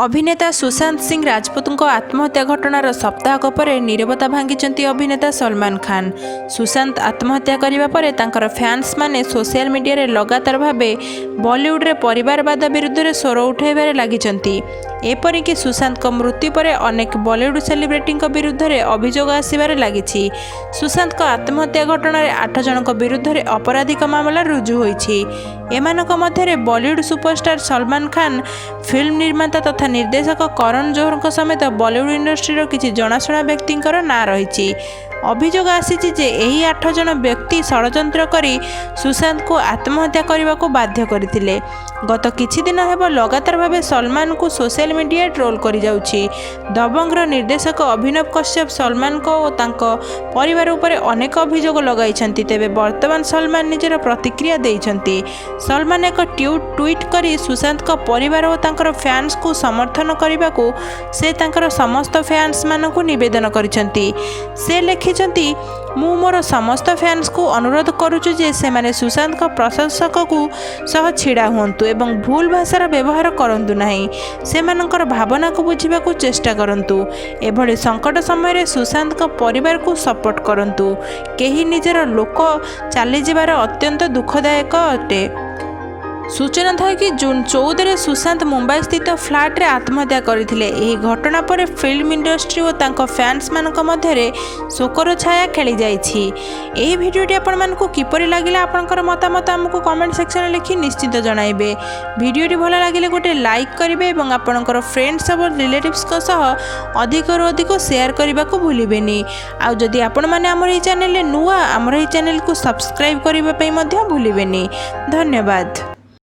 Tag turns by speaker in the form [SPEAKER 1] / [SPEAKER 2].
[SPEAKER 1] ଅଭିନେତା ସୁଶାନ୍ତ ସିଂ ରାଜପୁତଙ୍କ ଆତ୍ମହତ୍ୟା ଘଟଣାର ସପ୍ତାହକ ପରେ ନୀରବତା ଭାଙ୍ଗିଛନ୍ତି ଅଭିନେତା ସଲମାନ ଖାନ। ସୁଶାନ୍ତ ଆତ୍ମହତ୍ୟା କରିବା ପରେ ତାଙ୍କର ଫ୍ୟାନ୍ସମାନେ ସୋସିଆଲ ମିଡିଆରେ ଲଗାତାର ଭାବେ ବଲିଉଡରେ ପରିବାରବାଦ ବିରୁଦ୍ଧରେ ସ୍ୱର ଉଠାଇବାରେ ଲାଗିଛନ୍ତି। ଏପରିକି ସୁଶାନ୍ତଙ୍କ ମୃତ୍ୟୁ ପରେ ଅନେକ ବଲିଉଡ ସେଲିବ୍ରିଟିଙ୍କ ବିରୁଦ୍ଧରେ ଅଭିଯୋଗ ଆସିବାରେ ଲାଗିଛି। ସୁଶାନ୍ତଙ୍କ ଆତ୍ମହତ୍ୟା ଘଟଣାରେ 8 ଜଣଙ୍କ ବିରୁଦ୍ଧରେ ଅପରାଧିକ ମାମଲା ରୁଜୁ ହୋଇଛି। ଏମାନଙ୍କ ମଧ୍ୟରେ ବଲିଉଡ ସୁପରଷ୍ଟାର ସଲମାନ ଖାନ, ଫିଲ୍ମ ନିର୍ମାତା ତଥା ନିର୍ଦ୍ଦେଶକ କରଣ ଜୋହରଙ୍କ ସମେତ ବଲିଉଡ ଇଣ୍ଡଷ୍ଟ୍ରିର କିଛି ଜଣାଶୁଣା ବ୍ୟକ୍ତିଙ୍କର ନାଁ ରହିଛି। ଅଭିଯୋଗ ଆସିଛି ଯେ ଏହି 8 ଜଣ ବ୍ୟକ୍ତି ଷଡ଼ଯନ୍ତ୍ର କରି ସୁଶାନ୍ତଙ୍କୁ ଆତ୍ମହତ୍ୟା କରିବାକୁ ବାଧ୍ୟ କରିଥିଲେ। ଗତ କିଛି ଦିନ ହେବ ଲଗାତାର ଭାବେ ସଲମାନଙ୍କୁ ସୋସିଆଲ ମିଡିଆ ଟ୍ରୋଲ କରିଯାଉଛି। ଦବଙ୍ଗର ନିର୍ଦ୍ଦେଶକ ଅଭିନବ କଶ୍ୟପ ସଲମାନଙ୍କ ଓ ତାଙ୍କ ପରିବାର ଉପରେ ଅନେକ ଅଭିଯୋଗ ଲଗାଇଛନ୍ତି। ତେବେ ବର୍ତ୍ତମାନ ସଲମାନ ନିଜର ପ୍ରତିକ୍ରିୟା ଦେଇଛନ୍ତି। ସଲମାନ ଏକ ଟ୍ୱିଟ୍ କରି ସୁଶାନ୍ତଙ୍କ ପରିବାର ଓ ତାଙ୍କର ଫ୍ୟାନ୍ସଙ୍କୁ ସମର୍ଥନ କରିବାକୁ ସେ ତାଙ୍କର ସମସ୍ତ ଫ୍ୟାନ୍ସମାନଙ୍କୁ ନିବେଦନ କରିଛନ୍ତି। ସେ ଲେଖିଛନ୍ତି, "ମୁଁ ମୋର ସମସ୍ତ ଫ୍ୟାନ୍ସଙ୍କୁ ଅନୁରୋଧ କରୁଛି ଯେ ସେମାନେ ସୁଶାନ୍ତଙ୍କ ପ୍ରଶଂସକଙ୍କ ସହ ଛିଡ଼ା ହୁଅନ୍ତୁ ଏବଂ ଭୁଲ ଭାଷାର ବ୍ୟବହାର କରନ୍ତୁ ନାହିଁ। ସେମାନଙ୍କର ଭାବନାକୁ ବୁଝିବାକୁ ଚେଷ୍ଟା କରନ୍ତୁ। ଏଭଳି ସଙ୍କଟ ସମୟରେ ସୁଶାନ୍ତଙ୍କ ପରିବାରକୁ ସପୋର୍ଟ କରନ୍ତୁ। କେହି ନିଜର ଲୋକ ଚାଲିଯିବାର ଅତ୍ୟନ୍ତ ଦୁଃଖଦାୟକ ଅଟେ।" ସୂଚନା ଥାଉ କି, ଜୁନ୍ 14ରେ ସୁଶାନ୍ତ ମୁମ୍ବାଇସ୍ଥିତ ଫ୍ଲାଟ୍ରେ ଆତ୍ମହତ୍ୟା କରିଥିଲେ। ଏହି ଘଟଣା ପରେ ଫିଲ୍ମ ଇଣ୍ଡଷ୍ଟ୍ରି ଓ ତାଙ୍କ ଫ୍ୟାନ୍ସମାନଙ୍କ ମଧ୍ୟରେ ଶୋକର ଛାୟା ଖେଳିଯାଇଛି। ଏହି ଭିଡ଼ିଓଟି ଆପଣମାନଙ୍କୁ କିପରି ଲାଗିଲା, ଆପଣଙ୍କର ମତାମତ ଆମକୁ କମେଣ୍ଟ ସେକ୍ସନରେ ଲେଖି ନିଶ୍ଚିତ ଜଣାଇବେ। ଭିଡ଼ିଓଟି ଭଲ ଲାଗିଲେ ଗୋଟେ ଲାଇକ୍ କରିବେ ଏବଂ ଆପଣଙ୍କର ଫ୍ରେଣ୍ଡସ୍ ଏବଂ ରିଲେଟିଭ୍ସଙ୍କ ସହ ଅଧିକରୁ ଅଧିକ ସେୟାର କରିବାକୁ ଭୁଲିବେନି। ଆଉ ଯଦି ଆପଣମାନେ ଆମର ଏହି ଚ୍ୟାନେଲରେ ନୂଆ, ଆମର ଏହି ଚ୍ୟାନେଲକୁ ସବସ୍କ୍ରାଇବ୍ କରିବା ପାଇଁ ମଧ୍ୟ ଭୁଲିବେନି। ଧନ୍ୟବାଦ।